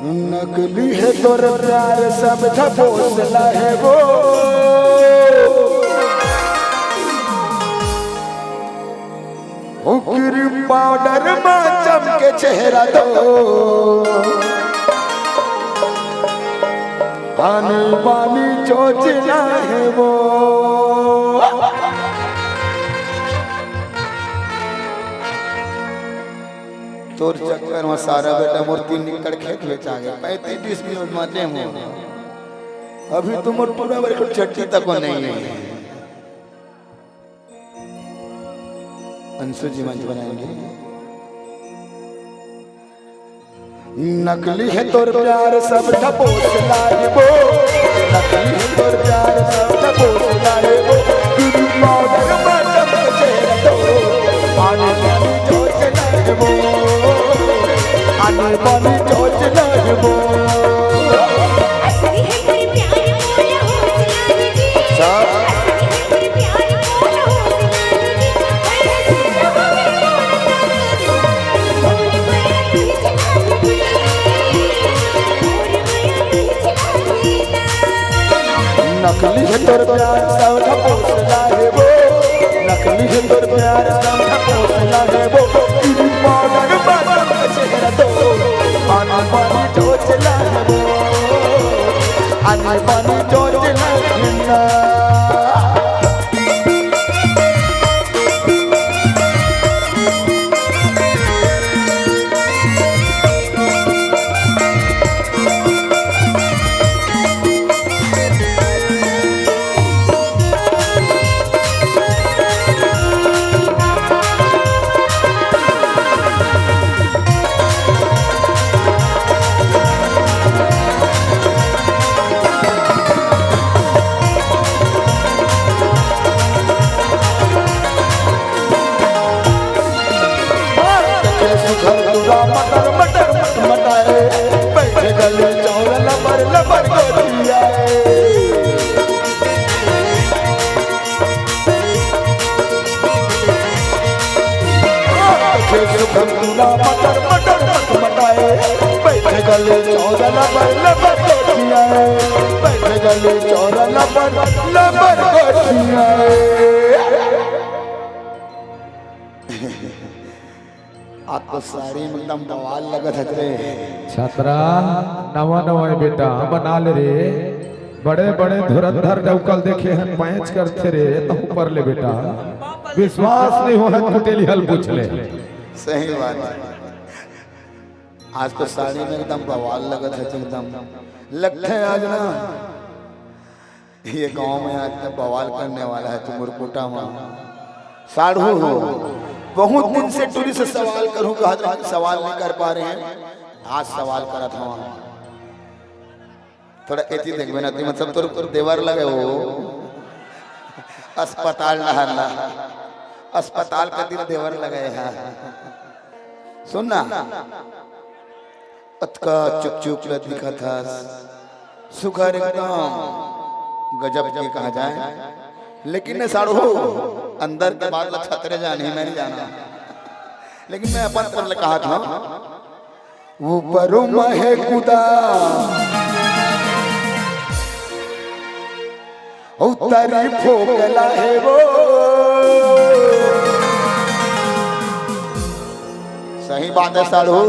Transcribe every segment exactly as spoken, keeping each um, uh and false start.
नकली हे तोर प्यार, सब ढपोसला हे वो। ओ क्रीम पाउडर मा चमके चेहरा तो, आनी बानी चोचला हे वो। तोर चक्कर में सारा बेटा मोर तीन एकड़ खेत बेचा गया, पैंतीस बीस में बांटे हूँ। अभी तो मोर पूरा बर चट्टी तक नहीं है। अंशु जी मंच बनाएंगे। नकली हे तोर प्यार, सब ढपोसला हे वो। नकली हे तोर प्यार, सब ढपोसला हे वो। क्रीम पाउडर मा चमके चेहरा तो, आनी बानी चोचला हे वो। आनी बानी चोचला हे वो। असली हे तोर प्यार, मोला होसला दे जी। अच्छा। असली हे तोर प्यार, मोला होसला दे जी। नकली हे तोर प्यार, सब ढपोसला हे वो। नकली हे तोर प्यार, सब ढपोसला हे वो। क्रीम पाउडर मा चमके चेहरा तो, आनी बानी चोचला हे वो। आनी बानी चोचला हे ना। देखे सुघर टूरा मटर मटर मटमटाए, बैठे गले चौरा लबर लबर गोठियाए। देखे सुघर टूरा मटर मटर मटमटाए, बैठे गले चौरा लबर लबर गोठियाए, बैठे गले चौरा लबर लबर गोठियाए। आज तो साड़ी में एकदम बवाल लगत हस रे। छतरा, नवा नवा ए बेटा, बना ले रे। बड़े बड़े धुरंधर डौकल देखे हन, पैंच करथे रे, तहूं पर ले बेटा। विश्वास नहीं हो है, कुटेली हल पूछ ले। सही बात हे। आज तो साड़ी में एकदम बवाल लगत हस, एकदम लगथे आज ना। ये गांव में आज तो बवाल करने वाला हे तू मुरकुटा मा। साढ़ू हो, बहुत दिन से टूरी से सवाल करूं, कहा था कि सवाल नहीं कर पा रहे हैं, आज सवाल करत हवं। थोड़ा एती देखबे ना, तू मतलब तोर देवर लगे हो, अस्पताल डहर ला, अस्पताल के दिन देवर लगे हे। सुन ना, अतका चुक चुक ल दिखत हस, सुघर एकदम गजब के कहा जाए, लेकिन ने साढ़ू अंदर के बात ल छतरे जानही, मैं नहीं जाना, लेकिन मैं अपन पर ल कहा था, ऊपर में हे कुदा, उतरी फोकला हे वो। सही बात हे साढ़ू।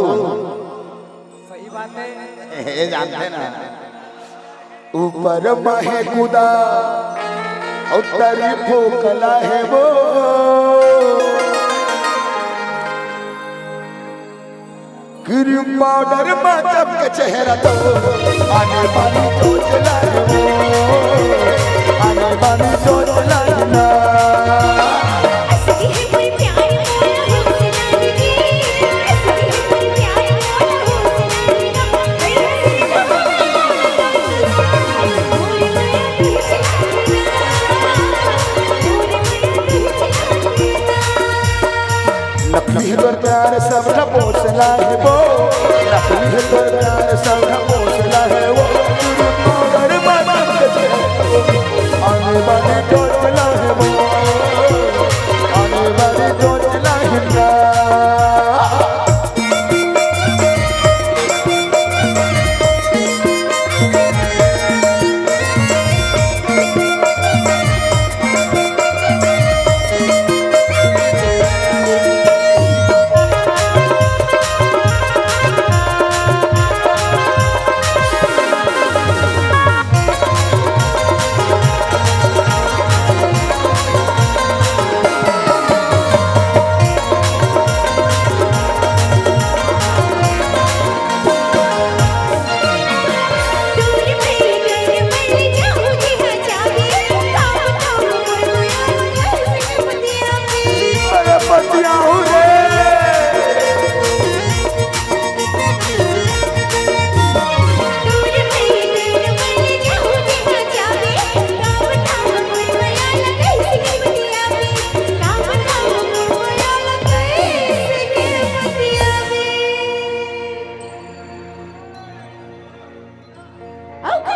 सही बात हे। ये जानथे ना। ऊपर में हे कुदा, उतरी फोकला हे वो। क्रीम पाउडर मा चमके चेहरा तो, आनी बानी चोचला हे वो, आनी बानी चोचला हे ना। नकली हे तोर प्यार, सब ढपोसला हे वो। नकली हे तोर प्यार, सब ढपोसला हे वो। पाउडर मा चमके चेहरा तो, आनी बानी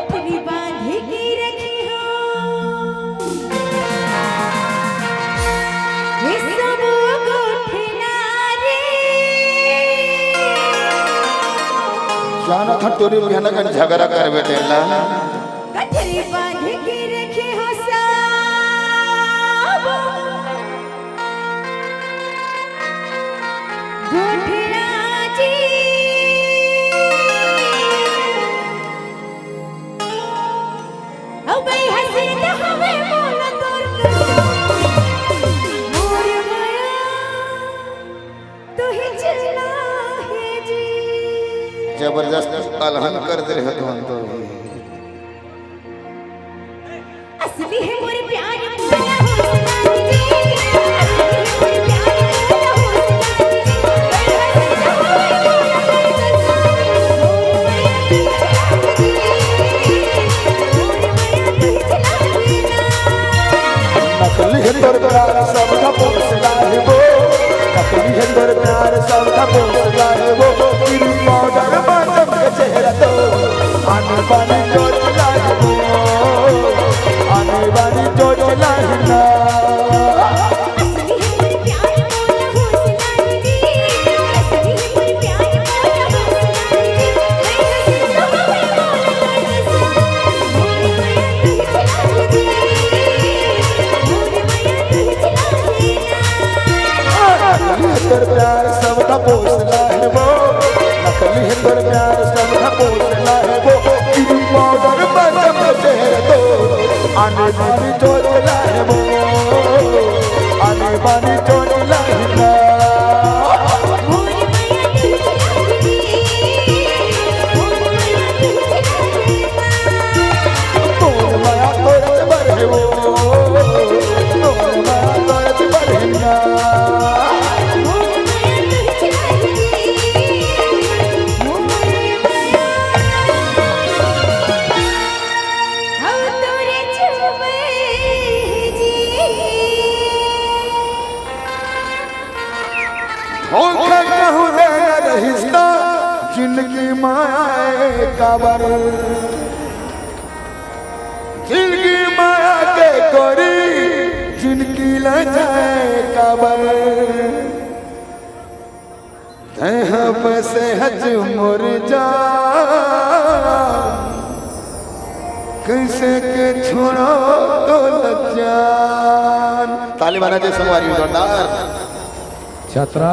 गठरी बांधी के रखे हो, ये सब गोठना रे। जानत हन टूरी बिहान कन झगड़ा करबे तेला। गठरी बांधी के रखे हो सब गोठना जी। अउ बई हसीन हवे मोला तोर कसम, मोर मया तुही चला हे जी। जबरदस्त अलहन कर दे रहे तुमन तो। असली हे मोर प्यार मोला होश ना जी, असली हे मोर प्यार मोला होश ना जी। नकली हे तोर प्यार सब का पोसला हे वो, नकली हे तोर प्यार सब का पोसला हे वो। क्रीम पाउडर में चमके चेहरा तो, आनी बानी चोचला हे वो, आनी बानी चोचला हे ना। नकली हे तोर प्यार सब का पोसला हे वो, नकली हे तोर प्यार सब का पोसला हे वो। क्रीम पाउडर में चमके चेहरा तो, आनी बानी चोचला हे वो, आनी बानी चोचला हे ना। मोर मया तोर से बड़े वो, मोर मया तोर से बड़े ना। होखे कहूँ रे रिश्ता, जिनगी माया काबर। जिनगी माया के गोरी, जिनगी ले जाए काबर। तैं ह बसे हच मोर जान, कैसे के छोड़ो तो लजान। ताली बना दे संगवारी जोरदार। छात्रा।